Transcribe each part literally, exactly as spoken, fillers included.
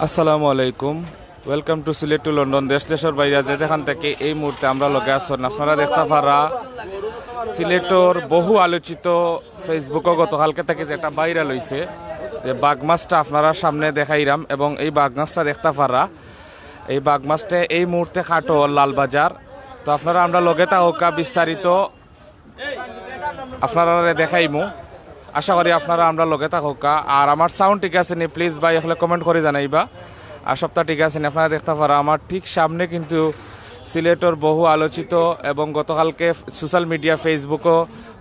আসসালামু আলাইকুম। Welcome to Sylhet to London. দেশ দেশর বাইরে যে যেখান থেকে এই মুহূর্তে আমরার লগে আছইন, আপনারা দেখতা পাররা সিলেটর বহু আলোচিত, Facebook-ও গতকালকে থাকি যেটা ভাইরাল অইছে, যে বাঘ মাছটা আপনারার সামনে দেখাইরাম এবং এই বাঘ মাছটা দেখতা পাররা, এই বাঘ মাছটা এই মুহূর্তে কাটর লালবাজার। তো আপনারা আমরার লগে থাকউক্কা, বিস্তারিত আপনারারে দেখাইমু। আশা করি আপনারা আমরার লগে থাকউক্কা। আর আমার সাউন্ড ঠিক আছে নি? প্লিজ ভাই অকলে কমেন্ট করি জানাইবা। আর সবটা ঠিক আছে নি? আপনারা দেখতা পাররা আমার ঠিক সামনে কিন্তু সিলেটর বহু আলোচিত এবং গতকালকে সোশ্যাল মিডিয়া Facebook-ও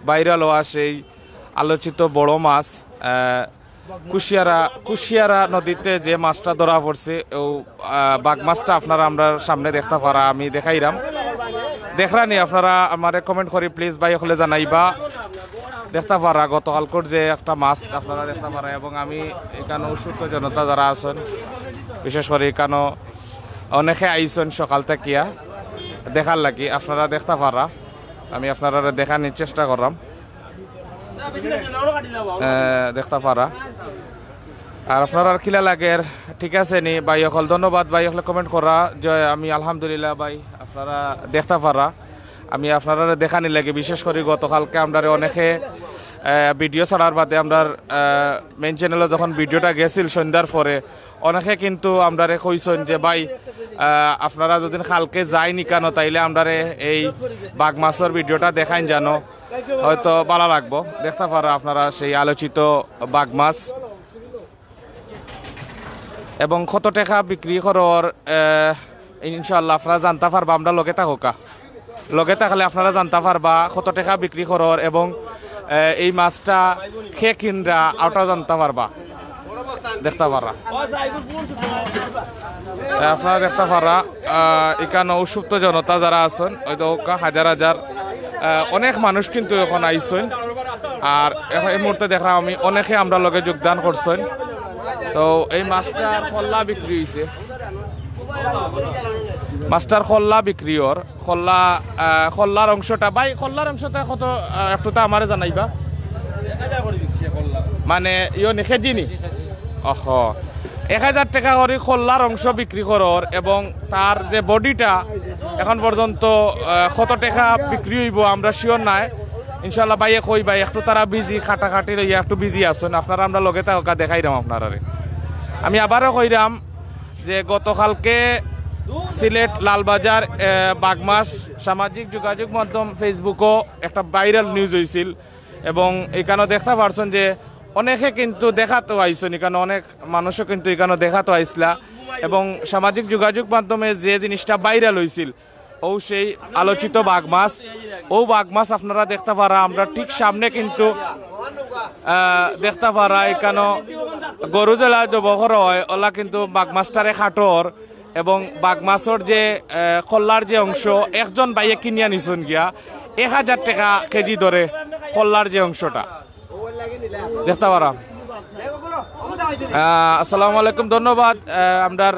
ভাইরাল অওয়া সেই আলোচিত বড় মাছ, আহ, কুশিয়ারা, কুশিয়ারা নদীতে যে মাছটা ধরা পড়ছে, ও, আহ, বাঘ মাছটা আপনারা আমরার সামনে দেখতা পাররা, আমি দেখাইরাম। দেখরা নি আপনারা? আমারে কমেন্ট করি প্লিজ ভাই অকলে জানাইবা। দেখতা পাররা গতকালকর যে একটা মাছ আপনারা দেখতা পাররা, এবং আমি এখানো উৎসুক জনতা যারা আছইন, বিশেষ করি এখানো অনেকে আইছইন সকাল থাকিয়া দেখার লাগি, আপনারা দেখতা পাররা। আমি আপনারারে দেখানির চেষ্টা কররাম। আহ, দেখতা পাররা। আর আপনারার কিলা লাগের, ঠিক আছে নি ভাই অকল? ধন্যবাদ ভাই অকলে কমেন্ট কররা। জয়, আমি আলহামদুলিল্লাহ ভাই, আপনারা দেখতা পাররা। আমি আপনারারে দেখানির লাগি, বিশেষ করি গতকালকে আমরারে অনেকে, আহ, ভিডিও ছাড়ার বাদে আমরার, আহ, মেইন চ্যানেলো যখন ভিডিওটা গেছিল সন্ধ্যার পরে, অনেকে কিন্তু আমরারে কইছইন যে ভাই, আহ, আপনারা যদি কালকে যাইন ইকানো তাইলে আমরারে এই বাঘ মাছর ভিডিওটা দেখাইন জানো, হয়তো ভালা লাগবো। দেখতা পাররা আপনারা সেই আলোচিত বাঘ মাছ এবং কত টেকা বিক্রি করর, আহ, ইনশাআল্লাহ আপনারা জানতা পারবা, আমরার লগে থাকউক্কা। লগে থাকলে আপনারা জানতা পারবা কত টেকা বিক্রি করর এবং, আহ, এই মাছটা কে কিনরা, ওটা জানতা পারবা, দেখতা পাররা। আহ, আপনারা দেখতা পাররা, আহ, ইকানো উৎসুক জনতা যারা আছইন, ওই তো হাজার হাজার, আহ, অনেক মানুষ কিন্তু এখন আইছইন। আর এখন এই মুহূর্তে দেখরাম আমি অনেকে আমরার লগে যোগদান করছইন। তো এই মাছটার কল্লা বিক্রি অইছে, মাছটার কল্লা বিক্রি অর, কল্লা, আহ, কল্লার অংশটা, ভাই, কল্লার অংশটা কত, আহ, একটু তো আমারে জানাইবা। মানে, ইয়ো নি, কেজি নি? অহ, এক হাজার টেকা করি কল্লার অংশ বিক্রি করর, এবং তার যে বডিটা এখন পর্যন্ত, আহ, কত টেকা বিক্রি অইবো আমরা শিওর নায়। ইনশাআল্লাহ ভাইয়ে কইবা, একটু তারা বিজি, কাটাকাটি লইয়া একটু বিজি আছইন। আপনারা আমরার লগে থাকউক্কা, দেখাইরাম আপনারারে। আমি আবারও কইরাম, যে গতকালকে সিলেট লালবাজার, আহ, বাঘ মাছ সামাজিক যোগাযোগ মাধ্যম Facebook-ও একটা ভাইরাল নিউজ অইছিল, এবং ইকানো দেখতা পারছইন যে অনেকে কিন্তু দেখাত আইছইন, ইকানো অনেক মানুষও কিন্তু ইকানো দেখাত আইছলা, এবং সামাজিক যোগাযোগ মাধ্যমে যে জিনিসটা ভাইরাল অইছিল, ও সেই আলোচিত বাঘ মাছ। ও বাঘ মাছ আপনারা দেখতা পাররা, আমরা ঠিক সামনে কিন্তু, আহ, দেখতা পাররা ইকানো গরু যেলা জবো করা অয়, ওলা কিন্তু বাঘ মাছটারে কাটর, এবং বাঘ মাছর যে, আহ, কল্লার যে অংশ, একজন ভাইয়ে কিনিয়া নিছইন গিয়া এক হাজার টেকা কেজি ধরে কল্লার যে অংশটা। দেখতা পাররা। আহ, আসসালামু আলাইকুম, ধন্যবাদ। আহ, আমরার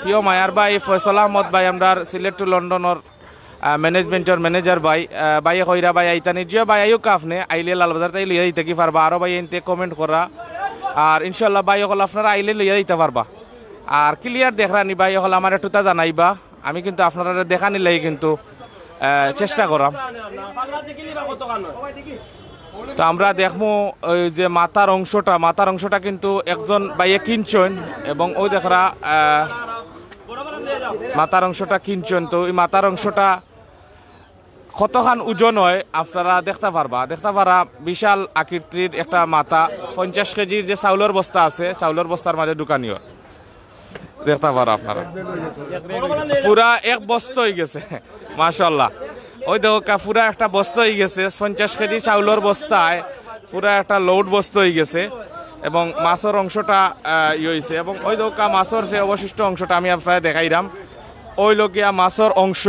প্রিয় মায়ার ভাই ফয়সল আহমদ ভাই, আমরার সিলেট টু লন্ডনর, আহ, ম্যানেজমেন্টর ম্যানেজার ভাই, আহ, ভাইয়ে কইরা ভাই আইতা নি, জিও ভাই আইউক্কা আপনে, আইলে লালবাজার থাকি লইয়া যাইতা কি পারবা, আরো ভাই এনতে কমেন্ট কররা। আর ইনশাআল্লাহ ভাই অকল আপনারা আইলে লইয়া যাইতা পারবা। আর ক্লিয়ার দেখরা নি ভাই অকল, আমারে একটুতা জানাইবা, আমি কিন্তু আপনারারে দেখানির লাগি কিন্তু, আহ, চেষ্টা কররাম। তো আমরা দেখমু ওই যে মাথার অংশটা, মাথার অংশটা কিন্তু একজন ভাইয়ে কিনছইন, এবং ওই দেখরা, আহ, মাথার অংশটা কিনছইন। তো ওই মাথার অংশটা কতখান ওজন অয় আপনারা দেখতা পারবা, দেখতা পাররা বিশাল আকৃতির একটা মাথা, পঞ্চাশ কেজির যে চাউলর বস্তা আছে, চাউলর বস্তার মাঝে ঢুকানি অর। দেখতা পাররা আপনারা। পুরা এক বস্তা অইগেছে, মাশাআল্লাহ। ওই দেখউক্কা, পুরা একটা বস্তা অইগেছে, পঞ্চাশ কেজি চাউলর বস্তায় পুরা একটা লোড বস্তা অইগেছে। এবং মাছর অংশটা, আহ, ইয়ে অইছে, এবং ওই দেখউক্কা মাছর যে অবশিষ্ট অংশটা আমি আপনারে দেখাইরাম। ওই লগিয়া মাছর অংশ,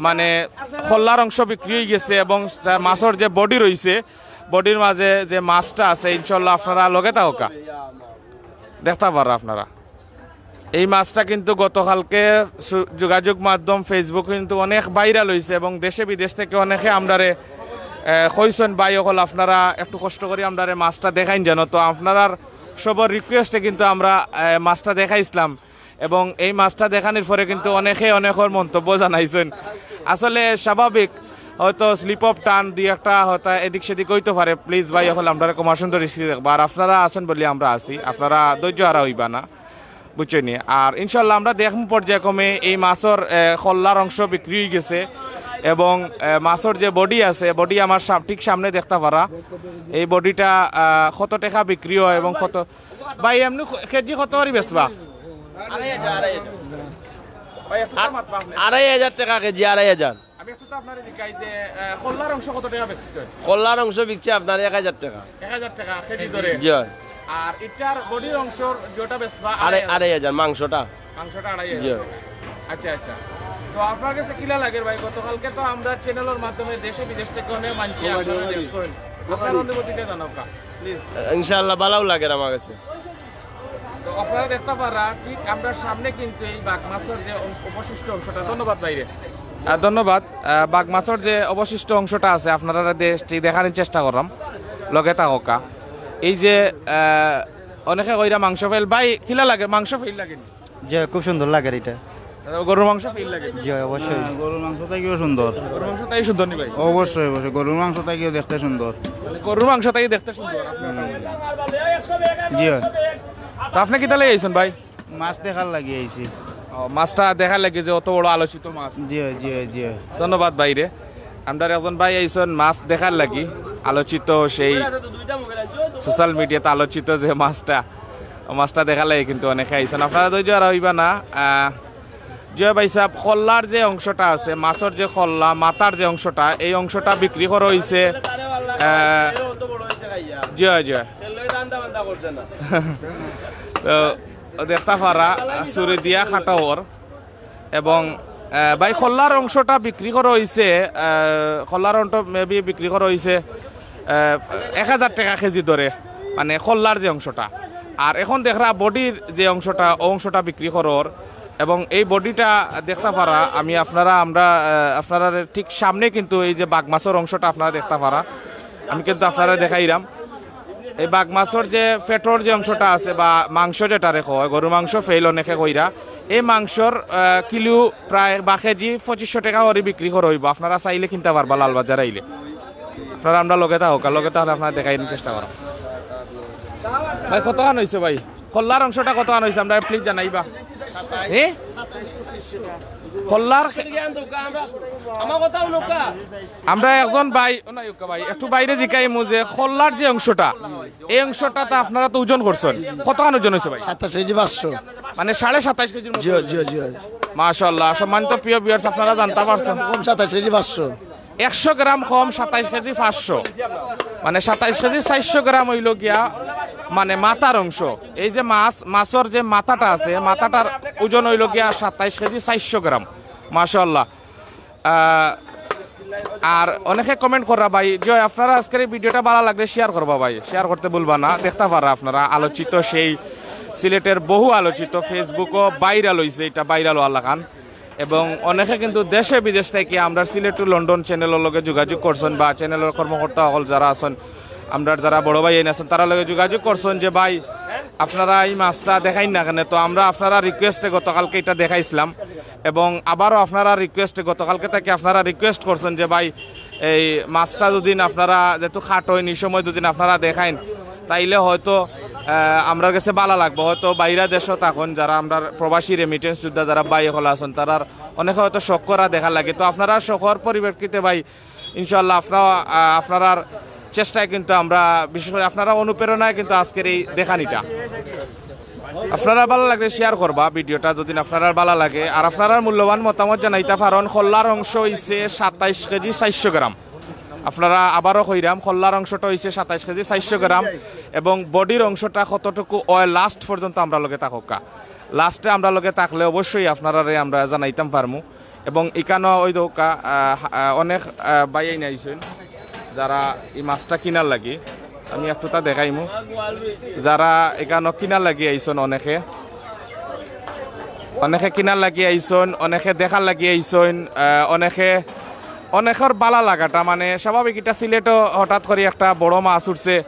মানে, কল্লার অংশ বিক্রি অইগেছে, এবং যা মাছর যে বডি রইছে, বডির মাঝে যে মাছটা আছে, ইনশাআল্লাহ আপনারা লগে থাকউক্কা, দেখতা পাররা আপনারা। এই মাছটা কিন্তু গতকালকে সু-, যোগাযোগ মাধ্যম Facebook কিন্তু অনেক ভাইরাল অইছে, এবং দেশে বিদেশ থেকে অনেকে আমরারে, আহ, কইছইন, "ভাই অকল আপনারা একটু কষ্ট করি আমরারে মাছটা দেখাইন যেন।" তো আপনারার সবর রিকোয়েস্টে কিন্তু আমরা আহ, মাছটা দেখাইছিলাম, এবং এই মাছটা দেখানোর পরে কিন্তু অনেকে অনেকর মন্তব্য জানাইছেন। আসলে স্বাভাবিক, হয়তো স্লিপ অফ টান দুই একটা হয়তো এদিক সেদিক হইতে পারে। প্লিজ ভাই, এখন আমরা কমার সুন্দর স্ক্রিন দেখবা, আর আপনারা আছেন বলে আমরা আছি, আপনারা ধৈর্য হারা হইবা না, বুঝছইন নি? আর ইনশাল্লাহ আমরা দেখমু পর্যায়ক্রমে এই মাছর আহ, খল্লার অংশ বিক্রি হয়ে গেছে, এবং আহ, মাছর যে বডি আছে, বডি আমার সাম- ঠিক সামনে দেখতা পারা। এই বডিটা আহ, কত টাকা বিক্রি হয় এবং কত, ভাই, এমনি খ- কেজি কত করি বেচবা? আড়াই হাজার, আড়াই হাজার। ভাই, একটু আর- মাত পাক না। আড়াই হাজার টাকা কেজি, আড়াই হাজার। আমি একটু তো আপনারে জিগাই যে আহ, খল্লার অংশ কত টাকা বেচছেন? খল্লার অংশ বিকছে আপনার এক হাজার টাকা। এক হাজার টাকা কেজি ধরে। জি। আর ইটার বডির অংশর যেটা বেচবা আড়াই, আড়াই হাজার। আড়াই হাজার মাংসটা। মাংসটা আড়াই হাজার। জি। আচ্ছা, আচ্ছা। তো আপনার কাছে কিলা লাগে ভাই? গতকালকে তো আমরা চ্যানেলের মাধ্যমে দেশে বিদেশ থেকে অনেক মানছি, আপনারা দেখছেন। আপনার অনুভূতিটা জানাও কা, প্লিজ। ইনশাআল্লাহ ভালাউ লাগের আমার কাছে। তো আপনারা দেখতা পারা ঠিক আমরা সামনে কিন্তু এই বাঘ মাছর যে অং- অবশিষ্ট অংশটা, ধন্যবাদ ভাইরে। আহ, ধন্যবাদ। আহ, বাঘ মাছর যে অবশিষ্ট অংশটা আছে আপনারা দেখানোর চেষ্টা করলাম, লগে থাকউক্কা। এই যে আহ, অনেকে কইরা মাংস ফেল, ভাই কিলা লাগে? মাংস ফেল লাগে নি? যে খুব সুন্দর লাগে এটা। গরুর মাংস ফেল লাগে নি? জি, অবশ্যই। হ্যাঁ, গরুর মাংস থাকিও সুন্দর। গরুর মাংস তাই সুন্দর নি ভাই? অবশ্যই, অবশ্যই, গরুর মাংস থাকিও দেখতে সুন্দর। মানে গরুর মাংস তাই দেখতে সুন্দর আপনার? জি হয়। তো আপনি কিতা লাগি আইছেন ভাই? মাছ দেখার লাগি আইছি। ও, মাছটা দেখার লাগি যে অত বড় আলোচিত মাছ। জি হয়, জি হয়, জি হয়। ধন্যবাদ ভাইরে। আমরার একজন ভাই আইছইন মাছ দেখার লাগি, আলোচিত সেই সোশ্যাল মিডিয়াত আলোচিত যে মাছটা, ও মাছটা দেখার লাগি কিন্তু অনেকে আইছইন। আপনারা ধৈর্য হারা হইবা না। আহ, জয় ভাই সাহেব, খল্লার যে অংশটা আছে, মাছর যে খল্লা, মাথার যে অংশটা, এই অংশটা বিক্রি করা হইছে। আহ, জয় জয়। তো দেখতা পারা, আহ, ছুরি দিয়া কাটা অর। এবং আহ, ভাই, খল্লার অংশটা বিক্রি করা হইছে, আহ, খল্লার অংশ মেবি বিক্রি করা হইছে আহ, এক হাজার টাকা কেজি ধরে, মানে খল্লার যে অংশটা। আর এখন দেখরা বডির যে অংশটা, ও অংশটা বিক্রি করা অর। এবং এই বডিটা দেখতা পারা, আমি আপনারা, আমরা আহ, আপনারা ঠিক সামনে কিন্তু এই যে বাঘ মাছর অংশটা আপনারা দেখতা পারা, আমি কিন্তু আপনারা দেখাইরাম। এই বাঘ মাছর যে পেটর যে অংশটা আছে বা মাংস যেটারে কয়, গরু মাংস ফেল অনেকে কইরা, এই মাংসর আহ, কিলো প্রায় বা কেজি পঁচিশশো টাকা করি বিক্রি করা হইব। আপনারা চাইলে কিনতা পারবা লালবাজার আইলে। আপনারা আমরা লগে থাকউক্কা, লগে থাকলে আপনারা দেখাই চেষ্টা করা। ভাই, কতখান হইছে ভাই? খল্লার অংশটা কতখান হইছে? আমরা প্লিজ জানাইবা। হ্যাঁ, খল্লার খে- আমরা একজন ভাই, ও না, ইউক্কা ভাই, একটু বাইরে জিকাইমু যে খল্লার যে অংশটা, এই অংশটা তো আপনারা তো ওজন করছেন, কতখান ওজন হইছে ভাই? সাতাশ কেজি পাঁচশো। মানে সাড়ে সাতাশ কেজির মতো। জি, জি, জি। মাশাআল্লাহ, সম্মানিত প্রিয় ভিউয়ার্স, আপনারা জানতা পারছেন, কম সাতাশ কেজি পাঁচশো। একশো গ্রাম কম সাতাশ কেজি পাঁচশো, মানে সাতাশ কেজি চারশো গ্রাম হইল গিয়া মানে মাথার অংশ। এই যে মাছ, মাছর যে মাথাটা আছে, মাথাটার ওজন হইল গিয়া সাতাশ কেজি চারশো গ্রাম। মাশাআল্লাহ। আহ, আর অনেকে কমেন্ট কররা ভাই, যে আপনারা আজকের এই ভিডিওটা ভালা লাগলে শেয়ার করবা ভাই, শেয়ার করতে ভুলবা না। দেখতা পাররা আপনারা আলোচিত সেই সিলেটের বহু আলোচিত, ফেসবুকও ভাইরাল হইছে, এটা ভাইরাল হওয়ার লাখান। এবং অনেকে কিন্তু দেশে বিদেশ থেকে আমরা সিলেট টু লন্ডন চ্যানেলের লগে যোগাযোগ করছেন বা চ্যানেলের কর্মকর্তা সকল যারা আছেন, আমরা যারা বড় ভাই আইন আছেন, তারা লগে যোগাযোগ করছেন যে ভাই আপনারা এই মাছটা দেখাইন না কেন। তো আমরা আপনারা রিকোয়েস্টে গতকালকে এটা দেখাইছিলাম এবং আবারও আপনারা রিকোয়েস্টে গতকালকে থেকে আপনারা রিকোয়েস্ট করছেন যে ভাই এই মাছটা যদি আপনারা যেহেতু খাট হয়নি সময় যদি আপনারা দেখাইন, তাইলে হয়তো আহ, আমরার কাছে ভালা লাগবো। হয়তো বাইরা দেশও তখন যারা আমরার প্রবাসী রেমিটেন্স যোদ্ধা যারা ভাই হকল আছেন, তারার অনেকে হয়তো শখ করা দেখা লাগে। তো আপনারা শখর পরিপ্রেক্ষিতে ভাই ইনশাআল্লাহ আপনারা, আহ, আপনারার চেষ্টায় কিন্তু আমরা, বিশেষ করে আপনারা অনুপ্রেরণায় কিন্তু আজকের এই দেখানিটা। আপনারা ভালা লাগলে শেয়ার করবা ভিডিওটা যদি আপনারা ভালা লাগে, আর আপনারা মূল্যবান মতামত জানাইতা পারন। খল্লার অংশ হইছে সাতাইশ কেজি চারশো গ্রাম। আপনারা আবারও কইরাম, খল্লার অংশটা হইছে সাতাইশ কেজি চারশো গ্রাম এবং বডির অংশটা কতটুকু অয় লাস্ট পর্যন্ত আমরা লগে থাকউক্কা। লাস্টে আমরা লগে থাকলে অবশ্যই আপনারারে আমরা জানাইতাম পারমু। এবং ইকানো ওই দৌকা, আহ, আহ, অনেক, আহ, ভাই আইন আইছইন, যারা এই মাছটা কিনার লাগি, আমি একটু তা দেখাইমু। যারা ইকানো কিনার লাগি আইছইন অনেকে, অনেকে কিনার লাগি আইছইন, অনেকে দেখার লাগি আইছইন, আহ, অনেকে, অনেকর ভালা লাগাটা, মানে, স্বাভাবিক, এটা সিলেটও হঠাৎ করি একটা বড় মাছ উঠছে,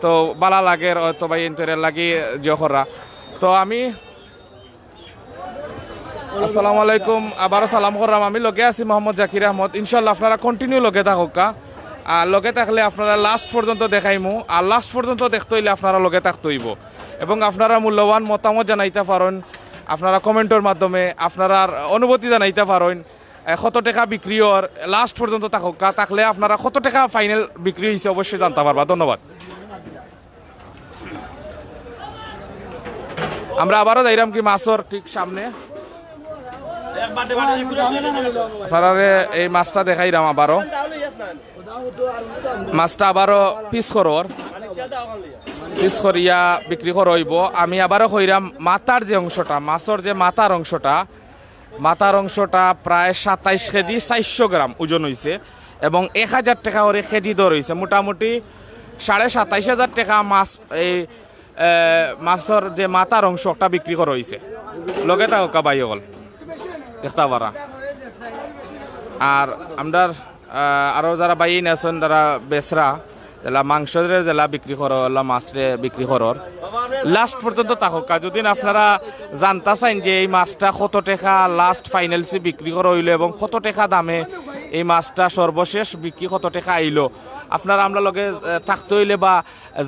তো বালা লাগের, অয়তো ভাইয়াইন্তর লাগি জিও কররা। তো আমি আসসালামু আলাইকুম, আবারও সালাম করলাম। আমি লগে আছি মোহাম্মদ জাকির আহমদ। ইনশাআল্লাহ আপনারা কন্টিনিউ লগে থাকউক্কা। আর লগে থাকলে আপনারা লাস্ট পর্যন্ত দেখাইমু। আর লাস্ট পর্যন্ত দেখতে অইলে আপনারা লগে থাকতে অইবো এবং আপনারা মূল্যবান মতামত জানাইতা পারইন, আপনারা কমেন্টর মাধ্যমে আপনারার অনুভূতি জানাইতা পারইন। এ, কত টেকা বিক্রি অর, লাস্ট পর্যন্ত থাকউক্কা, থাকলে আপনারা কত টেকা ফাইনাল বিক্রি অইছে অবশ্যই জানতা পারবা। ধন্যবাদ। আমরা আবারও যাইরাম কি মাছর ঠিক সামনে। আপনারারে এই মাছটা দেখাইরাম আবারও। মাছটা আবারও পিস করর, পিস করিয়া বিক্রি করা অইবো। আমি আবারও কইরাম, মাথার যে অংশটা, মাছর যে মাথার অংশটা, মাথার অংশটা প্রায় সাতাইশ কেজি চাইরশো গ্রাম ওজন অইছে এবং এক হাজার টেকা করি কেজি দর অইছে। মোটামুটি সাড়ে সাতাইশ হাজার টেকা মাছ, এই, এ, মাছর যে মাথার অংশ একটা বিক্রি করা অইছে। লগে থাকউক্কা ভাই অকল, দেখতা পাররা। আর আমরার, আ, আরও যারা ভাইয়াইন আছইন, যারা বেচরা, যেলা মাংসরে যেলা বিক্রি করর, অলা মাছরে বিক্রি করর, লাস্ট পর্যন্ত থাকউক্কা। যদি আপনারা জানতা চাইন যে এই মাছটা কত টেকা লাস্ট ফাইনালসি বিক্রি করা অইলো এবং কত টেকা দামে এই মাছটা সর্বশেষ বিক্রি কত টেকা আইলো, আপনারা আমরার লগে, এ, থাকতে অইলে বা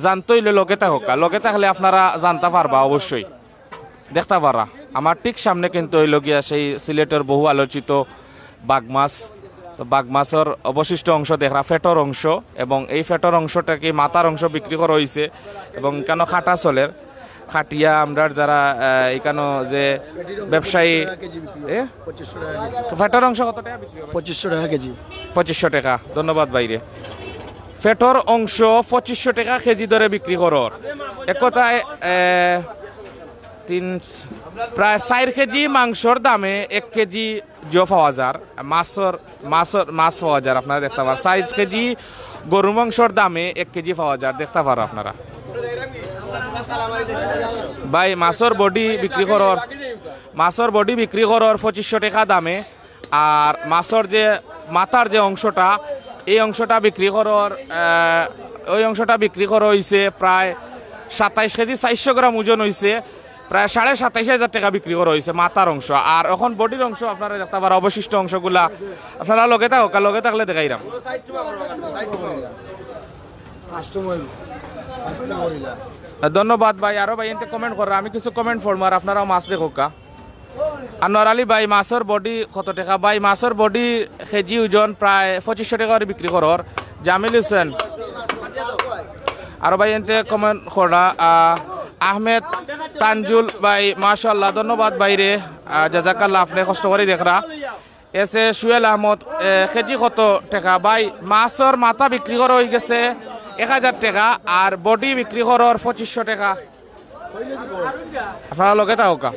জানতে অইলে লগে থাকউক্কা। লগে থাকলে আপনারা জানতা পারবা অবশ্যই। দেখতা পাররা, আমার ঠিক সামনে কিন্তু অইলো গিয়া সেই সিলেটর বহু আলোচিত বাঘ মাছ। তো বাঘ মাছর অবশিষ্ট অংশ দেখরা, পেটর অংশ, এবং এই পেটর অংশটা কি মাথার অংশ বিক্রি করা অইছে এবং ইকানো কাটা চলের। কাটিয়া আমরার যারা, আহ, ইকানো যে ব্যবসায়ী, এ? তো পেটর অংশ কত টেকা বিক্রি অর? পঁচিশশো টেকা কেজি। পঁচিশশো টেকা, ধন্যবাদ ভাইরে। পেটর অংশ পঁচিশশো টেকা কেজি দরে বিক্রি করর। এক কথায়, আহ, তিন, প্রায় চাইর কেজি মাংসর দামে এক কেজি জিও পাওয়া যার, মাছর, মাছর, মাছ পাওয়া যার। আপনারা দেখতা পাররা, চাইর কেজি গরু মাংসর দামে এক কেজি পাওয়া যার, দেখতা পাররা আপনারা। ভাই, মাছর বডি বিক্রি করর, মাছর বডি বিক্রি করর পঁচিশশো টেকা দামে। আর মাছর যে মাথার যে অংশটা, এই অংশটা বিক্রি করর, আহ, ওই অংশটা বিক্রি করা অইছে প্রায় সাতাইশ কেজি, চাইরশো গ্রাম ওজন অইছে, প্রায় সাড়ে সাতাইশ হাজার টেকা বিক্রি করা অইছে মাথার অংশ। আর এখন বডির অংশ আপনারা দেখতা পাররা, অবশিষ্ট অংশগুলা। আপনারা লগে থাকউক্কা, লগে থাকলে দেখাইরাম। ধন্যবাদ ভাই। আরো ভাইয়াইন্তে কমেন্ট কররা, আমি কিছু কমেন্ট পড়মু আর আপনারাও মাছ দেখউক্কা। আনোয়ার আলী ভাই, মাছর বডি কত টেকা? ভাই, মাছর বডি কেজি ওজন প্রায় পঁচিশশো টেকা করি বিক্রি করর। জামিল হোসেন, আরো ভাইয়াইন্তে কমেন্ট কররা, আহ, আহমেদ তানজুল ভাই, মাশাআল্লাহ, ধন্যবাদ ভাইরে, আহ, জাজাকাল্লাহ, আপনে কষ্ট করি দেখরা। এস এ সুয়েল আহমদ, এ, কেজি কত টেকা? ভাই, মাছর মাথা বিক্রি করা অইগেছে এক হাজার টেকা, আর বডি বিক্রি করর পঁচিশশো টেকা। আপনারা লগে থাকউক্কা।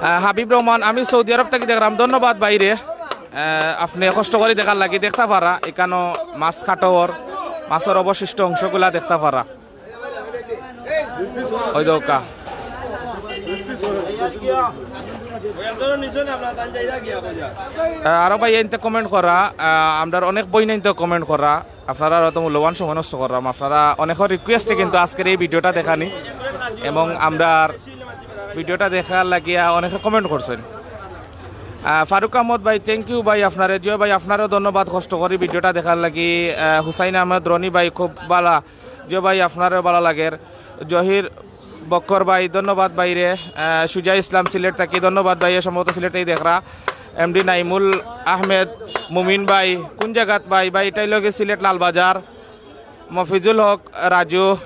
আহ, হাবিব রহমান, আমি সৌদি আরব থাকি দেখরাম, ধন্যবাদ ভাইরে। আহ, আপনে কষ্ট করি দেখার লাগি, দেখতা পাররা, ইকানো মাছ কাটর, মাছর অবশিষ্ট অংশগুলা দেখতা পাররা। ওই দেখউক্কা। আহ, আরো ভাইয়াইন্তে কমেন্ট কররা, আহ, আমরার অনেক বইনাইন্তে কমেন্ট কররা, আপনারার অত মূল্যবান সময় নষ্ট কররাম। আপনারা অনেকর রিকোয়েস্টে কিন্তু আজকের এই ভিডিওটা দেখানি, এবং আমরার ভিডিওটা দেখার লাগিয়া অনেকে কমেন্ট করছইন। আহ, ফারুক আহমদ ভাই, thank you ভাই আপনারে। জিও ভাই, আপনারেও ধন্যবাদ কষ্ট করি ভিডিওটা দেখার লাগি। আহ, হুসাইন আহমদ রনি ভাই, খুব বালা। জিও ভাই, আপনারেও বালা লাগের। জহির বক্কর ভাই, ধন্যবাদ ভাইরে। আহ, সুজা ইসলাম সিলেট থাকি, ধন্যবাদ ভাইরে, সম্ভবত সিলেট থাকি দেখরা। এমডি নাইমুল আহমেদ মুমিন ভাই, কোন জাগাত ভাই? ভাই, ইটা অইলো গি সিলেট লালবাজার। মফিজুল হক রাজু, আহ,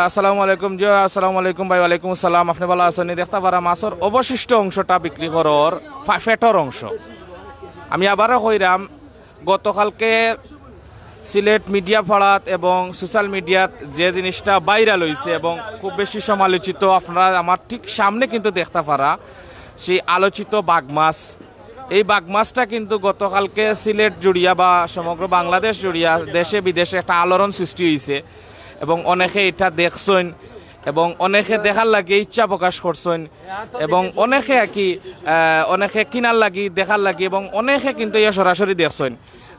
আসসালামু আলাইকুম। জি, আসসালামু আলাইকুম ভাই। ওয়ালাইকুম আসসালাম। আপনে বালা আছইন নি? দেখতা পাররা মাছর অবশিষ্ট অংশটা বিক্রি করর, ফা-, পেটর অংশ। আমি আবারও কইরাম, গতকালকে সিলেট মিডিয়া পাড়াত এবং সোশ্যাল মিডিয়াত যে জিনিসটা ভাইরাল অইছে এবং খুব বেশি সমালোচিত, আপনারা আমার ঠিক সামনে কিন্তু দেখতা পাররা সেই আলোচিত বাঘ মাছ। এই বাঘ মাছটা কিন্তু গতকালকে সিলেট জুড়িয়া বা সমগ্র বাংলাদেশ জুড়িয়া দেশে বিদেশে একটা আলোড়ন সৃষ্টি অইছে এবং অনেকে ইটা দেখছইন এবং অনেকে দেখার লাগি ইচ্ছা প্রকাশ করছইন এবং অনেকে আর কি, আহ, অনেকে কিনার লাগি, দেখার লাগি এবং অনেকে কিন্তু ইয়া সরাসরি দেখছইন।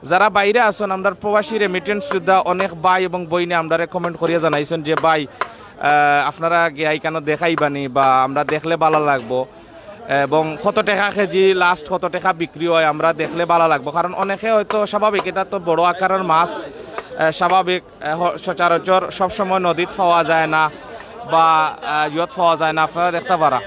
যারা বাইরে আছইন, আমরার প্রবাসী রেমিটেন্স যোদ্ধা অনেক ভাই এবং বইনে আমরারে কমেন্ট করিয়া জানাইছইন যে, "ভাই, আহ, আপনারা গিয়া ইখানো দেখাইবানি বা আমরা দেখলে ভালা লাগবো।" এবং কত টেকা কেজি, লাস্ট কত টেকা বিক্রি হয়, আমরা দেখলে ভালা লাগবো। কারণ অনেকে হয়তো স্বাভাবিক, এটা তো বড় আকারের মাছ, আহ, স্বাভাবিক, আহ, হ-, সচরাচর সবসময় নদীত পাওয়া যায় না বা, আহ, ইয়ত পাওয়া যায় না, আপনারা দেখতা পারা।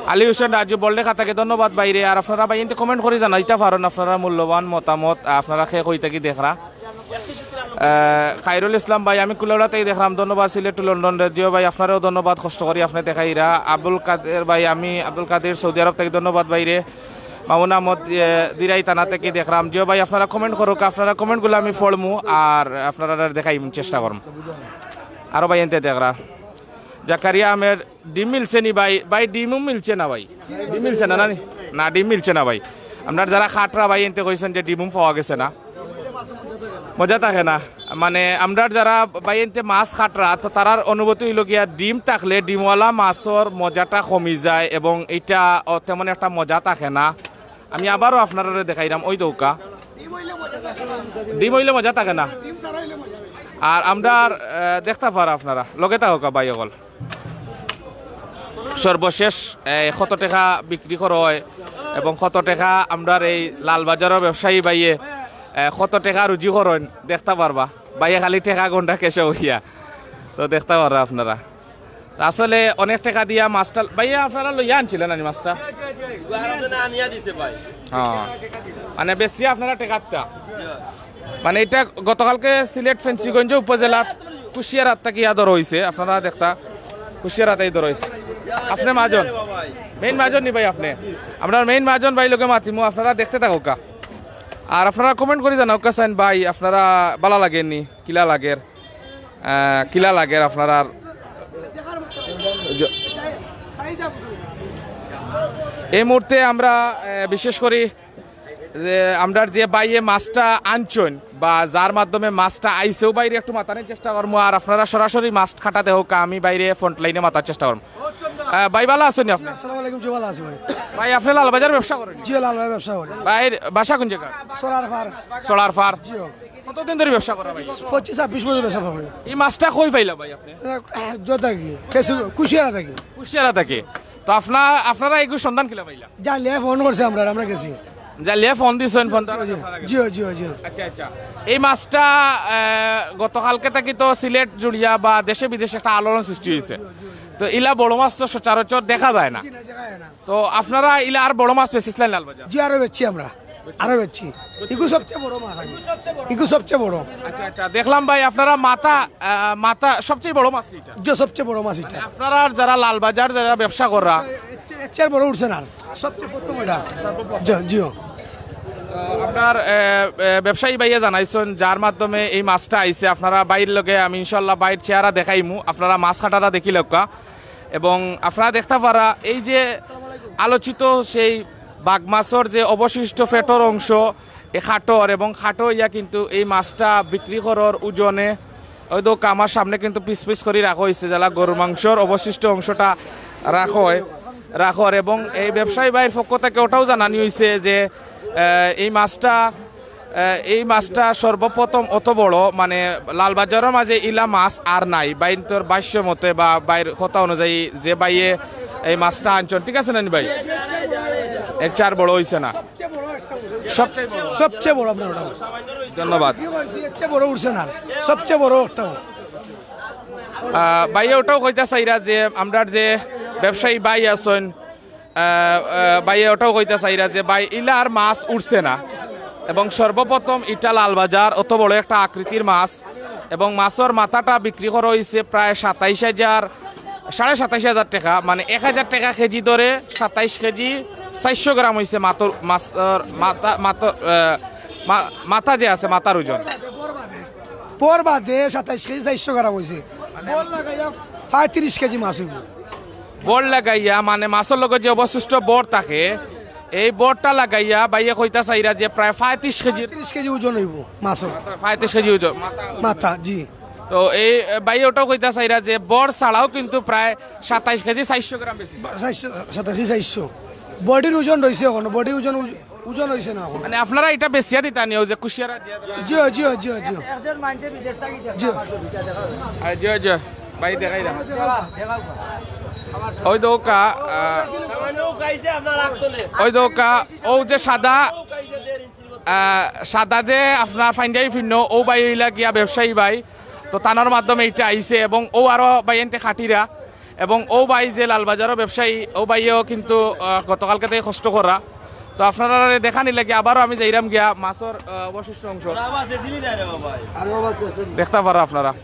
আলী হোসেন রাজু বললেখা থাকি ধন্যবাদ ভাইরে। আর আপনারা ভাইয়াইন্তে কমেন্ট করি জানাইতা পারইন আপনারা মূল্যবান মতামত, আহ, আপনারা কে কই থাকি দেখরা। আহ, খাইরুল ইসলাম ভাই, আমি কুলাউড়া থাকি দেখরাম, ধন্যবাদ সিলেট টু লন্ডন রেডিও ভাই, আপনারেও ধন্যবাদ, কষ্ট করি আপনে দেখাইরা। আব্দুল কাদের ভাই, আমি আব্দুল কাদের সৌদি আরব থাকি, ধন্যবাদ ভাইরে। মামুন আহমদ, এ, দিরাই থানা থাকি দেখরাম। জিও ভাই, আপনারা কমেন্ট করউক্কা, আপনারা কমেন্টগুলা আমি পড়মু আর আপনারারে দেখাইমু, চেষ্টা করমু। আরো ভাইয়াইন্তে দেখরা। জাকারিয়া আহমেদ, ডিম মিলছে নি ভাই? ভাই, ডিমও মিলছে না ভাই, ডিম মিলছে না, না নি? না, ডিম মিলছে না ভাই। আমরার যারা খাটরা ভাইয়াইন্তে কইছইন যে ডিমও পাওয়া গেছে না, মজা থাকে না। মানে, আমরার যারা ভাইয়াইন্তে মাছ খাটরা, তো তারার অনুভূতি অইলো গিয়া, ডিম থাকলে ডিমওয়ালা মাছর মজাটা কমি যায় এবং ইটা, অ, তেমন একটা মজা থাকে না। আমি আবারও আপনারারে দেখাইরাম, ওই দেউক্কা, ডিম অইলে মজা থাকে না। আর আমরার, আহ, দেখতা পারা আপনারা, লগে থাকউক্কা ভাই অকল। সর্বশেষ, এ, কত টেকা বিক্রি করা হয় এবং কত টেকা আমরার এই লালবাজারর ব্যবসায়ী ভাইয়ে, এ, কত টেকা রুজি করইন দেখতা পারবা। ভাইয়ে খালি টেকা গন্ডা কেশে বইয়া, তো দেখতা পারবা আপনারা। আসলে অনেক টেকা দিয়া মাছটা, ভাইয়া আপনারা লইয়া আনছিলা নি মাছটা? আনিয়া দিছে ভাই। হ্যাঁ, মানে বেশি আপনারা টেকাটা মানে, ইটা গতকালকে সিলেট ফেঞ্চুগঞ্জ উপজেলার কুশিয়ারহাট থাকি ইয়া ধরা অইছে। আপনারা দেখতা, কুশিয়ারহাটেই ধরা অইছে। আপনে মাজন, মেইন মাজন নি ভাই আপনে? আমরার মেইন মাজন ভাই লগে মাতিমু, আপনারা দেখতে থাকউক্কা। আর আপনারা কমেন্ট করি জানাউক্কা চাইন ভাই, আপনারা ভালা লাগের নি, কিলা লাগের, আহ, কিলা লাগের আপনারার? জ-, এই মুহূর্তে আমরা, আহ, বিশেষ করি যে আমরার যে ভাইয়ে মাছটা আনছইন বা যার মাধ্যমে মাছটা আইছে, অউ ভাইরে একটু মাতানির চেষ্টা করমু। আর আপনারা সরাসরি মাছ কাটা দেখউক্কা, আমি ভাইরে ফ্রন্ট লাইনে মাতার চেষ্টা করমু। আহ, ভাই, ভালা আছইন নি আপনে? আসসালামু আলাইকুম, জি, ভালা আছি ভাই। ভাই, আপনে লালবাজার ব্যবসা করইন? জি, লালবাজার ব্যবসা করি। ভাইর বাসা কোন জাগা? সরার পার। সরার পার। জি। কতদিন ধরি ব্যবসা করা ভাই? পঁচিশ ছাব্বিশ বছর ব্যবসা করি। এই মাছটা কই পাইলা ভাই আপনে? আহ, জোর থাকি, কিছু কুশিয়ারা থাকি। কুশিয়ারা থাকি। তো আপনার, আপনারা এগুর সন্ধান কিলা পাইলা? জালিয়া ফোন করছে আমরা, আমরা গেছি। জালিয়া ফোন দিছইন, ফোন তো জি, জি, জি। আচ্ছা, আচ্ছা। এই মাছটা, আহ, গতকালকে থাকি তো সিলেট জুড়িয়া বা দেশে বিদেশে একটা আলোড়ন সৃষ্টি অইছে। তো ইলা বড় মাছ তো সচরাচর দেখা যায় না। জি, না, দেখা যায় না। তো আপনারা ইলা আর বড় মাছ বেচছিলেন লালবাজার? জি, আরো বেচছি আমরা, আরো বেচছি। ইগু সবচেয়ে বড় মাছ আগে। ইগু সবচেয়ে বড়। আচ্ছা, আচ্ছা, দেখলাম ভাই আপনারা মাথা, আহ, মাথা সবচেয়ে বড় মাছ ইটা? জি, সবচেয়ে বড় মাছ ইটা। আপনারা যারা লালবাজার যারা ব্যবসা করা? এর চেয়ে, এর চেয়ে বড় উঠছে না আর। সবচেয়ে প্রথম এটা। জি, জিও। আপনার, আহ, আহ, ব্যবসায়ী ভাইয়ে জানাইছইন যার মাধ্যমে এই মাছটা আইছে, আপনারা ভাইর লগে আমি ইনশাআল্লাহ ভাইর চেহারা দেখাইমু, আপনারা মাছ কাটাটা দেখিলাউক্কা। এবং আপনারা দেখতা পারা এই যে আলোচিত সেই বাঘ মাছর যে অবশিষ্ট পেটর অংশ, এই কাটর এবং কাটো ইয়া কিন্তু এই মাছটা বিক্রি করার ওজনে, ওই দেউক্কা আমার সামনে কিন্তু পিস পিস করি রাখা অইছে, যেলা গরুর মাংসর অবশিষ্ট অংশটা রাখা অয়, রাখর। এবং এই ব্যবসায়ী ভাইর পক্ষ থাকি ওটাও জানানি অইছে যে, আহ, এই মাছটা আহ, এই মাছটা সর্বপ্রথম অত বড়, মানে, লালবাজারর মাঝে ইলা মাছ আর নাই। ভাইন্তর ভাষ্য মতে বা ভাইর কথা অনুযায়ী যে ভাইয়ে এই মাছটা আনছইন, ঠিক আছে না নি ভাই? এর চেয়ে আর বড় অইছে না। সবচেয়ে বড়। সবচেয়ে বড় আপনার ওটা। ধন্যবাদ। এর চেয়ে বড় উঠছে না। সবচেয়ে বড় একটা। আহ, ভাইয়ে ওটাও কইতা চাইরা যে আমরার যে ব্যবসায়ী ভাই আছইন, আহ, আহ, ভাইয়ে ওটাও কইতা চাইরা যে ভাই, ইলা আর মাছ উঠছে না। এবং সর্বপ্রথম ইটা লালবাজার, অত বড় একটা আকৃতির মাছ। এবং মাছর মাথাটা বিক্রি করা অইছে প্রায় সাতাইশ হাজার, সাড়ে সাতাইশ হাজার টেকা, মানে এক হাজার টেকা কেজি ধরে সাতাইশ কেজি চাইরশো গ্রাম অইছে মাথর, মাছর মাথা, মাথর, আহ, মা-, মাথা যে আছে, মাথার ওজন। বর বাদে সাতাইশ কেজি চাইরশো গ্রাম অইছে। বর লাগাইয়া প্রায় তিরিশ কেজি মাছ অইবো। বর লাগাইয়া, মানে, মাছর লগে যে অবশিষ্ট বর থাকে, এই বরটা লাগাইয়া ভাইয়ে কইতা চাইরা যে প্রায় পঁয়ত্রিশ কেজি। তিরিশ কেজি ওজন অইবো মাছর। পঁয়ত্রিশ কেজি ওজন। মাথা, জি। তো এই, এ, ভাইয়ে ওটাও কইতা চাইরা যে বর ছাড়াও কিন্তু প্রায় সাতাইশ কেজি চাইরশো গ্রাম বেশি। চাইরশো, সাতাইশ কেজি চাইরশো। বডির ওজন রইছে অখনো, বডির ওজন উজ-, ওজন অইছে না অখন। মানে আপনারা ইটা বেচিয়া দিতা নি, অউ যে কুশিয়ারা দিয়া দিলা? জি অয়, জি অয়, জি অয়, জি অয়। জি অয়। আহ, জি অয়, জি অয়। ভাই দেখাই দাও। ওই দেখউক্কা, আহ, ওই দেখউক্কা, অউ যে সাদা, আহ, সাদা যে আপনার পাঞ্জাবি ফিন্দ, অউ ভাই অইলা গিয়া ব্যবসায়ী ভাই। তো তানর মাধ্যমে ইটা আইছে এবং অউ আরো ভাইয়াইন্তে কাটিরা এবং অউ ভাই যে লালবাজারর ব্যবসায়ী, অউ ভাইয়েও কিন্তু, আহ, গতকালকে থাকি কষ্ট করা। তো আপনারারে দেখানির লাগি আবারও আমি যাইরাম গিয়া মাছর, আহ, অবশিষ্ট অংশ। দেখতা পাররা আপনারা।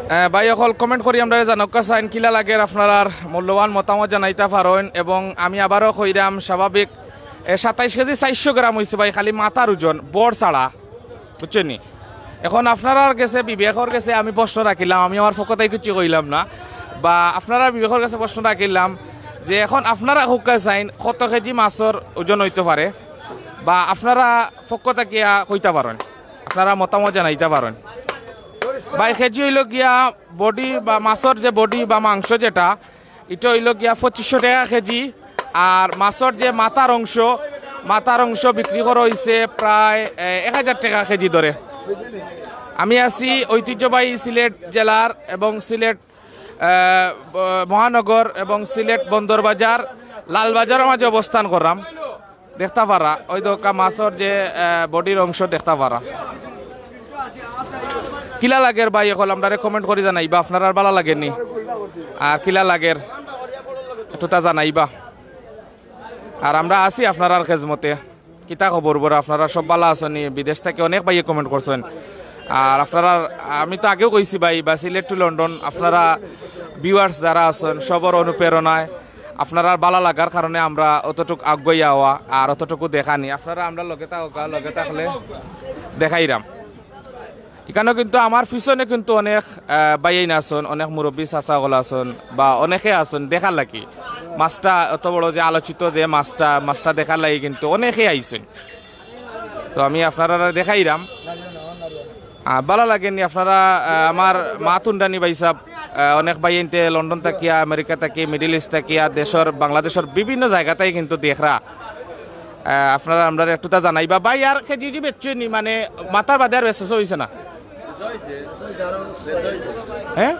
আহ, ভাই অকল comment করি আমরারে জানাউক্কা চাইন, কিলা লাগের আপনারার মূল্যবান মতামত জানাইতা পারইন। এবং আমি আবারও কইরাম, স্বাভাবিক, এ, সাতাইশ কেজি চাইরশো গ্রাম অইছে ভাই, খালি মাথার ওজন, বড় ছাড়া। বুঝছইন নি? এখন আপনারার গেছে, বিবেকর গেছে আমি প্রশ্ন রাখিলাম, আমি আমার পক্ষ থাকি কিচ্ছু কইলাম না, বা আপনারার বিবেকর গেছে প্রশ্ন রাখিলাম যে এখন আপনারা কউক্কা চাইন কত কেজি মাছর ওজন অইতো পারে, বা আপনারা পক্ষ থাকিয়া কইতা পারইন, আপনারা মতামত জানাইতা পারইন। ভাই, কেজি অইলো গিয়া body বা মাছর যে body বা মাংস যেটা, ইটা অইলো গিয়া পঁচিশশো টেকা কেজি। আর মাছর যে মাথার অংশ, মাথার অংশ বিক্রি করা অইছে প্রায়, এ, এক হাজার টেকা কেজি ধরে। আমি আছি ঐতিহ্যবাহী সিলেট জেলার এবং সিলেট, এ, ব-, মহানগর এবং সিলেট বন্দরবাজার, লালবাজারর মাঝে অবস্থান কররাম। দেখতা পাররা, ওই দেখউক্কা মাছর যে, আহ, bodyর অংশ দেখতা পাররা। কিলা লাগের ভাই অকল আমরারে comment করি জানাইবা, আপনারার ভালা লাগের নি? আর কিলা লাগের একটু তা জানাইবা। আর আমরা আছি আপনারার খেজমতে। কিতা খবর বড়, আপনারা সব ভালা আছইন নি? বিদেশ থাকি অনেক ভাইয়ে comment করছইন। আর আপনারার, আমি তো আগেও কইছি ভাই, বা সিলেট to লন্ডন, আপনারা viewers যারা আছইন, সবর অনুপ্রেরণায় আপনারার ভালা লাগার কারণে আমরা অতটুক আগুয়াই আওয়া আর অতটুকু দেখানি। আপনারা আমরার লগে থাকউক্কা, লগে থাকলে দেখাইরাম। ইকানো কিন্তু আমার পিছনে কিন্তু অনেক, আহ, ভাইয়াইন আছইন, অনেক মুরব্বি চাচা অকল আছইন, বা অনেকে আছইন দেখার লাগি। মাছটা অত বড় যে আলোচিত যে মাছটা, মাছটা দেখার লাগি কিন্তু অনেকে আইছইন। তো আমি আপনারারে দেখাইরাম। আহ, ভালা লাগের নি আপনারা, আহ, আমার মাত হুনরা নি ভাইসাব, আহ, অনেক ভাইয়াইন্তে লন্ডন থাকিয়া, আমেরিকা থাকি, Middle East থাকিয়া, দেশর, বাংলাদেশর বিভিন্ন জাগাত থাকি কিন্তু দেখরা। আহ, আপনারা আমরারে একটু তা জানাইবা। ভাই, আর কেজি জি বেচছইন নি, মানে মাথার বাদে আর বেচা অইছে না? হ্যাঁ?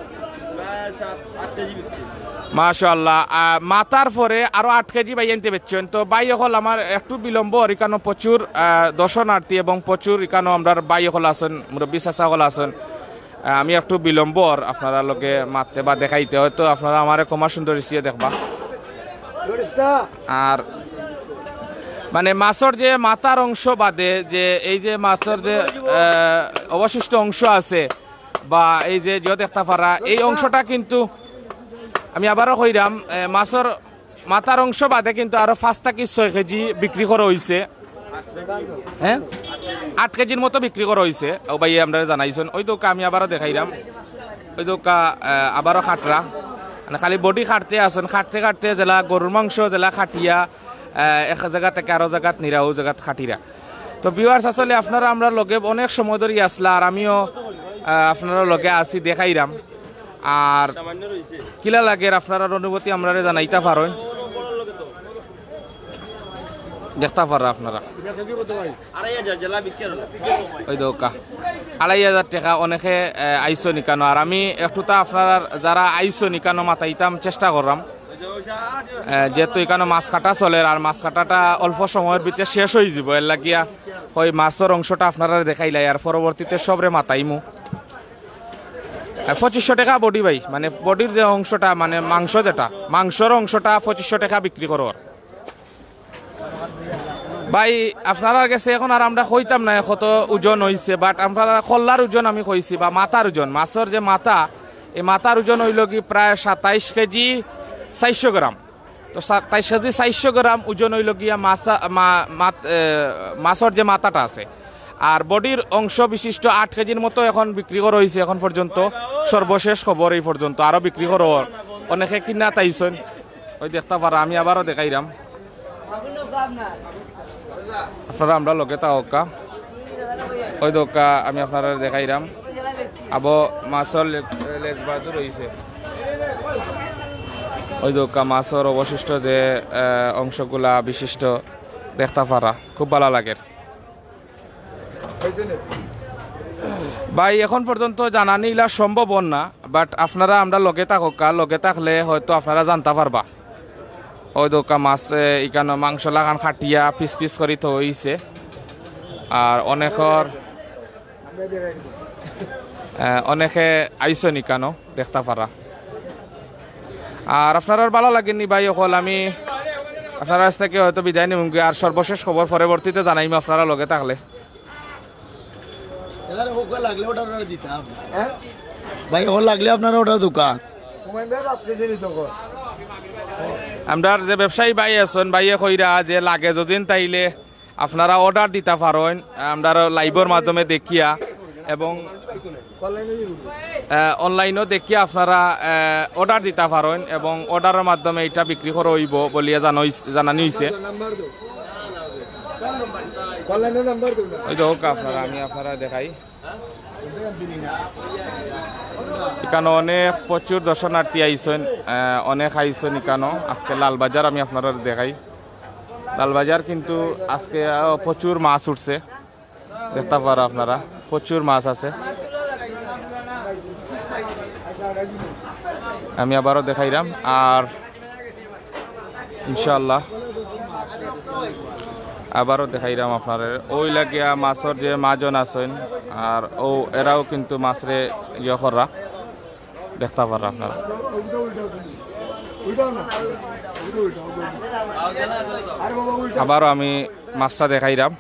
মাশাআল্লাহ, আহ, মাথার পরে আরো আট কেজি ভাইয়াইন্তে বেচছইন। তো ভাই অকল আমার একটু বিলম্ব অর, ইকানো প্রচুর, আহ, দর্শনার্থী এবং প্রচুর ইকানো আমরার ভাই অকল আছইন, মুরব্বি চাচা অকল আছইন। আহ, আমি একটু বিলম্ব অর আপনারার লগে মাততে বা দেখাইতে, হয়তো আপনারা আমারে ক্ষমা সুন্দর দৃষ্টিয়ে দেখবা। আর মানে মাছর যে মাথার অংশ বাদে যে এই যে মাছর যে, আহ, অবশিষ্ট অংশ আছে, বা এই যে, যে দেখতা পাররা, এই অংশটা কিন্তু আমি আবারও কইরাম, এ, মাছর মাথার অংশ বাদে কিন্তু আরো পাঁচ থাকি ছয় কেজি বিক্রি করা অইছে। হ্যাঁ, আট কেজির মতো বিক্রি করা অইছে। অউ ভাইয়ে আমরারে জানাইছইন। ওই দেখউক্কা আমি আবারও দেখাইরাম, ওই দেখউক্কা, এ, আবারও কাটরা, মানে খালি body কাটতে আছইন, কাটতে কাটতে যেলা গরুর মাংস যেলা কাটিয়া, এ, এক জাগা থাকি আরো জাগাত নিরা, অউ জাগাত কাটিরা। তো viewers, আসলে আপনারা আমরার লগে অনেক সময় ধরি আছলা, আর আমিও, আহ, আপনারার লগে আছি, দেখাইরাম। আর কিলা লাগের আপনারার অনুভূতি আমরারে জানাইতা পারইন। দেখতা পাররা আপনারা। ওই দেখউক্কা, আড়াই হাজার টেকা অনেকে, আহ, আইছইন ইকানো। আর আমি একটু তা আপনারার যারা আইছইন ইকানো মাতাইতাম চেষ্টা কররাম। আহ, যেহেতু ইকানো মাছ কাটা চলের, আর মাছ কাটাটা অল্প সময়র ভিতরে শেষ অইযিবো, এর লাগিয়া ওই মাছর অংশটা আপনারারে দেখাইলাই, আর পরবর্তীতে সবরে মাতাইমু। আহ, পঁচিশশো টেকা body ভাই, মানে bodyর যে অংশটা, মানে মাংস যেটা, মাংসর অংশটা পঁচিশশো টেকা বিক্রি করর। ভাই, আপনারার গেছে এখন আর আমরা কইতাম না কত ওজন অইছে, but আপনারা কল্লার ওজন আমি কইছি, বা মাথার ওজন, মাছর যে মাথা, এই মাথার ওজন অইলো কি প্রায় সাতাইশ কেজি চাইরশো গ্রাম। তো সাতাইশ কেজি চাইরশো গ্রাম ওজন অইলো গিয়া মাছা-, মা-, মাত-, এ, মাছর যে মাথাটা আছে। আর bodyর অংশ বিশিষ্ট আট কেজির মতো এখন বিক্রি করা অইছে এখন পর্যন্ত, সর্বশেষ খবর এই পর্যন্ত। আরো বিক্রি করা অর, অনেকে কিনাত আইছইন। ওই দেখতা পাররা, আমি আবারও দেখাইরাম। আপনারা আমরার লগে থাকউক্কা। ওই দেখউক্কা, আমি আপনারারে দেখাইরাম। আবো মাছর লে-, লেজ বাজু রইছে। ওই দোকা মাছর অবশিষ্ট যে আহ, অংশগুলা বিশিষ্ট দেখতা পারা, খুব ভালা লাগের। ভাই, এখন পর্যন্ত জানানি ইলা সম্ভব অর না, বাট আপনারা আমরার লগে থাকউক্কা, লগে থাকলে হয়তো আপনারা জানতা পারবা। ওই দোকা মাছ, এ, ইকানো মাংস লাখান কাটিয়া পিস পিস করি থইছে। আর অনেকর, এ, অনেকে আইছইন ইকানো দেখতা পারা। আর আপনারার ভালা লাগেনি ভাই অকল, আমি আপনারার কাছ থাকি হয়তো বিদায় নিমুগি। আর সর্বশেষ খবর পরবর্তীতে জানাইমু আপনারা লগে থাকলে। এবার হোক লাগলে অর্ডার অর্ডার দিতাম। হ্যাঁ? ভাই, হোক লাগলে আপনারা অর্ডার দোকান। আমরার যে ব্যবসায়ী ভাই আছইন, ভাইয়ে কইরা যে লাগে যদিন তাইলে আপনারা অর্ডার দিতা পারইন, আমরার লাইভর মাধ্যমে দেখিয়া এবং আহ, অনলাইনও দেখিয়া আপনারা আহ, অর্ডার দিতা পারইন এবং অর্ডারর মাধ্যমে ইটা বিক্রি করা অইবো বলিয়া জানাইছ-, জানানি অইছে। ওই দেখউক্কা আপনারা, আমি আপনারারে দেখাই। ইকানো অনেক প্রচুর দর্শনার্থী আইছইন, আহ, অনেক আইছইন ইকানো। আজকে লালবাজার আমি আপনারারে দেখাই। লালবাজার কিন্তু আজকে, আহ, প্রচুর মাছ উঠছে, দেখতা পারা আপনারা, প্রচুর মাছ আছে। আমি আবারও দেখাইরাম, আর ইনশাআল্লাহ আবারও দেখাইরাম আপনারারে। ওই লাগিয়া মাছর যে মাজন আছইন, আর ও এরাও কিন্তু মাছরে ইয়ে করা, দেখতা পারা আপনারা। আবারও আমি মাছটা দেখাইরাম,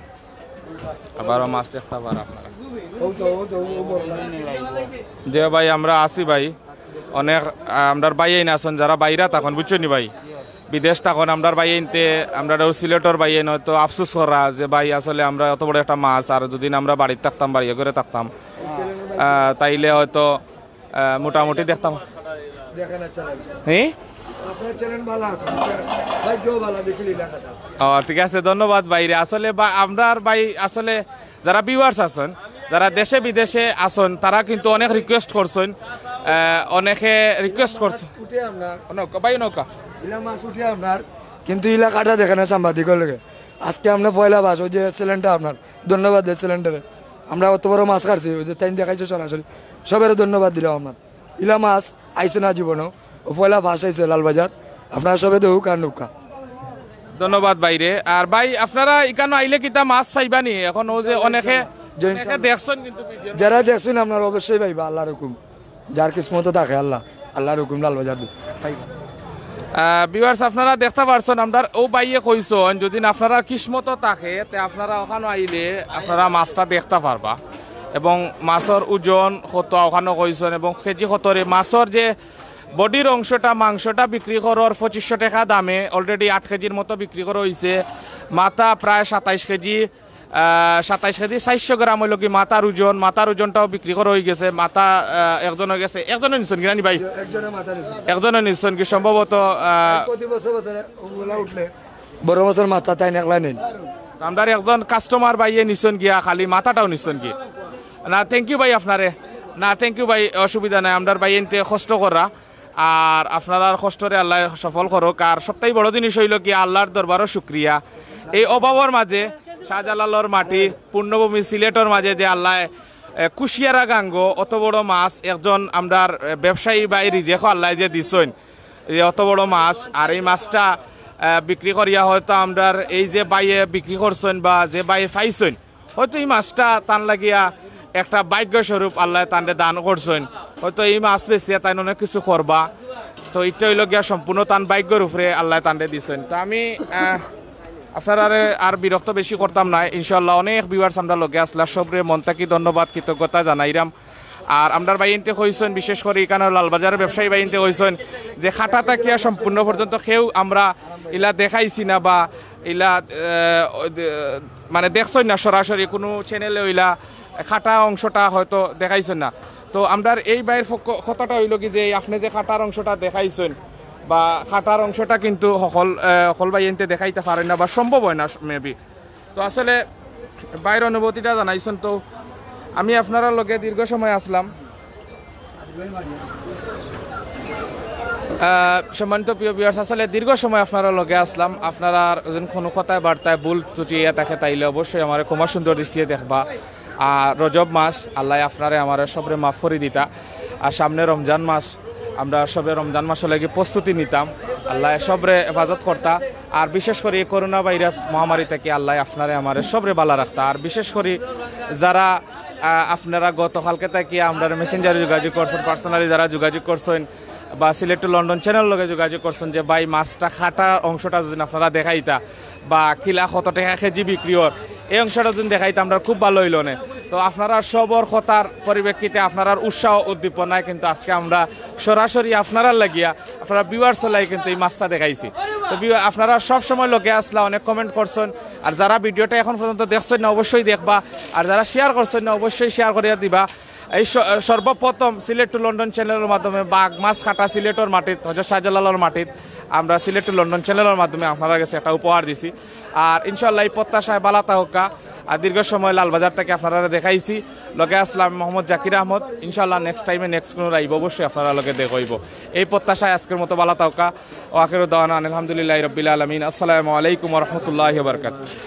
আবারও মাছ দেখতা পারা আপনারা। যে ভাই আমরা আছি ভাই, অনেক, আহ, আমরার ভাইয়াইন আছইন যারা বাইরা থাকইন, বুঝছইন নি ভাই, বিদেশ থাকইন, আমরার ভাইয়াইন্তে, আমরার সিলেটর ভাইয়াইন হয়তো আফসোস করা যে ভাই আসলে আমরা অত বড় একটা মাছ, আর যদিন আমরা বাড়িত থাকতাম, বাড়ি ঘরে থাকতাম, আহ, তাইলে হয়তো আহ, মোটামুটি দেখতাম। দেখেন আর চ্যানেল। হ্যাঁ? আপনার চ্যানেল ভালা আছে, ভাগ্য ভালা দেখিলি লেখাটা। ও, ঠিক আছে, ধন্যবাদ ভাইরে। আসলে বা-, আমরার ভাই আসলে যারা ভিউয়ার্স আছইন, যারা দেশে বিদেশে আছইন, তারা কিন্তু অনেক রিকোয়েস্ট করছইন, আহ, অনেকে রিকোয়েস্ট করছইন। উঠে আপনার নৌকা, ভাই নৌকা। ইলা মাছ উঠে আপনার, কিন্তু ইলা কাটা দেখে না সাংবাদিকর লগে। আজকে আমরা পয়লা বাস, ওই যে চ্যানেলটা আপনার, ধন্যবাদ দেয় চ্যানেলটারে। আমরা অত বড় মাছ কাটছি, ওই যে তাইন দেখাইছে সরাসরি, সবেরে ধন্যবাদ দিলাম আপনার। ইলা মাছ আইছে না জীবনও, ও পয়লা ফার্স্ট আইছে লালবাজার। আপনারা সবে দেখউক্কা আর নৌকা। ধন্যবাদ ভাইরে। আর ভাই, আপনারা ইকানো আইলে কিতা মাছ পাইবা নি? এখন ও যে অনেকে, জি, অনেকে ইনশাআল্লাহ। দেখছইন কিন্তু ভিডিও। যারা দেখছইন আপনারা অবশ্যই পাইবা, আল্লাহর হুকুম। যার কিসমতো থাকে আল্লাহ, আল্লাহর হুকুম লালবাজার দি পাইবা। আহ, ভিউয়ার্স, আপনারা দেখতা পারছইন, আমরার ও ভাইয়ে কইছইন, যদিন আপনারার কিসমতো থাকে, তে আপনারা ওখানো আইলে আপনারা মাছটা দেখতা পারবা। এবং মাছর ওজন কত ওখানো কইছইন এবং কেজি কত রে, মাছর যে বডির অংশটা, মাংসটা বিক্রি করর পঁচিশশো টেকা দামে, already আট কেজির মতো বিক্রি করা অইছে। মাথা প্রায় সাতাইশ কেজি, আহ, সাতাইশ কেজি চাইরশো গ্রাম অইলো কি মাথার ওজন, মাথার ওজনটাও বিক্রি করা অইগেছে। মাথা, আহ, একজনর গেছে, একজনে নিছইন কি নানি ভাই? একজনে মাথা নিছে। একজনে নিছইন কি সম্ভবত, আহ, প্রতি বছর বছরে ওগুলা উঠলে বড় মাছর মাথা তাইন একলা নেইন। আমরার একজন কাস্টমার ভাইয়ে নিছইন গিয়া, খালি মাথাটাও নিছইন কি। না, thank you ভাই আপনারে। না, thank you ভাই, অসুবিধা নাই। আমরার ভাইয়াইন্তে কষ্ট করা, আর আপনারার কষ্টরে আল্লায় সফল করউক। আর সবতাই বড় জিনিস অইলো কি, আল্লার দরবারো শুকরিয়া। এই অভাবর মাঝে শাহজালালর মাটি, পুণ্যভূমি সিলেটর মাঝে যে আল্লায়, এ, কুশিয়ারা গাঙ্গো অত বড় মাছ একজন আমরার, এ, ব্যবসায়ী ভাই রিজেকো আল্লায় যে দিছইন, এই অত বড় মাছ, আর এই মাছটা, আহ, বিক্রি করিয়া হয়তো আমরার এই যে ভাইয়ে বিক্রি করছইন বা যে ভাইয়ে পাইছইন, হয়তো এই মাছটা তান লাগিয়া একটা ভাগ্য স্বরূপ আল্লায় তানরে দান করছইন। হয়তো এই মাছ বেচিয়া তাইন অনেক কিছু করবা। তো ইটা অইলো গিয়া সম্পূর্ণ তান ভাগ্যর উপরে আল্লায় তানরে দিছইন। তো আমি, আহ, আপনারারে আর বিরক্ত বেশি করতাম না। ইনশাআল্লাহ, অনেক ভিউয়ার্স আমরার লগে আছলা, সবরে মন থাকি ধন্যবাদ, কৃতজ্ঞতা জানাইরাম। আর আমরার ভাইয়াইন্তে কইছইন, বিশেষ করি ইকানো লালবাজারর ব্যবসায়ী ভাইয়াইন্তে কইছইন যে কাটা থাকিয়া সম্পূর্ণ পর্যন্ত কেউ আমরা ইলা দেখাইছি না বা ইলা, আহ, ওই দে-, মানে দেখছইন না সরাসরি কুনু চ্যানেলে ইলা কাটা অংশটা হয়তো দেখাইছইন না। তো আমরার এই ভাইর পক্ষ, কথাটা অইলো কি যে আপনে যে কাটার অংশটা দেখাইছইন বা কাটার অংশটা কিন্তু হকল, আহ, হকল ভাইয়াইন্তে দেখাইতা পারইন না বা সম্ভব অয় না maybe। তো আসলে ভাইর অনুভূতিটা জানাইছইন। তো আমি আপনারার লগে দীর্ঘ সময় আছলাম। আহ, সম্মানিত প্রিয় ভিউয়ার্স, আসলে দীর্ঘ সময় আপনারার লগে আসলাম। আপনারার যেন কোনো কথায় বার্তায় ভুল ত্রুটি ইয়া থাকে, তাইলে অবশ্যই আমারে ক্ষমা সুন্দর দৃষ্টিতে দেখবা। আর রজব মাস, আল্লাহ আপনারে আমারে সবরে মাফ করি দিতা। আর সামনে রমজান মাস, আমরা সবে রমজান মাসর লাগি প্রস্তুতি নিতাম। আল্লাহ সবরে হেফাজত করতা। আর বিশেষ করি এই করোনা ভাইরাস মহামারী থাকি আল্লাহ আপনারে আমারে সবরে বালা রাখতা। আর বিশেষ করি যারা, আহ, আপনারা গতকালকে থাকি আমরার মেসেঞ্জারে যোগাযোগ করছেন, পার্সোনালি যারা যোগাযোগ করছেন বা সিলেট টু লন্ডন চ্যানেল লগে যোগাযোগ করছেন যে ভাই মাছটা কাটা অংশটা যদি আপনারা দেখাইতা বা কিলা কত টাকা কেজি বিক্রি অর, এই অংশটা যদি দেখাইতা আমরা খুব ভালো অইলো নে। তো আপনারা সবর কথার পরিপ্রেক্ষিতে আপনারার উৎসাহ উদ্দীপনায় কিন্তু আজকে আমরা সরাসরি আপনারার লাগিয়া, আপনারা ভিউয়ার্স লাগি কিন্তু এই মাছটা দেখাইছি। তো ভিউ-, আপনারা সব সময় লগে আসলা, অনেক কমেন্ট করছেন, আর যারা ভিডিওটা এখন পর্যন্ত দেখছেন না অবশ্যই দেখবা, আর যারা শেয়ার করছেন না অবশ্যই শেয়ার করিয়া দিবা। এই স-, সর্বপ্রথম সিলেট টু লন্ডন চ্যানেলর মাধ্যমে বাঘ মাছ কাটা সিলেটর মাটিত, হজরত শাহজালালর মাটিত আমরা সিলেট টু লন্ডন চ্যানেলর মাধ্যমে আপনারার গেছে একটা উপহার দিছি। আর ইনশাআল্লাহ এই প্রত্যাশায় বালা থাকউক্কা। আর দীর্ঘ সময় লালবাজার থাকি আপনারারে দেখাইছি, লগে আসলাম মোহাম্মদ জাকির আহমদ। ইনশাআল্লাহ নেক্সট টাইমে নেক্সট কোনো আইব, অবশ্যই আপনারার লগে দেখা অইব। এই প্রত্যাশায় আজকের মতো বালা থাকউক্কা। ওয়া আখিরু দাওয়ানা আলহামদুলিল্লাহি রাব্বিল আলামিন। আসসালামু আলাইকুম ওয়া রাহমাতুল্লাহি ওয়া বারাকাতুহু।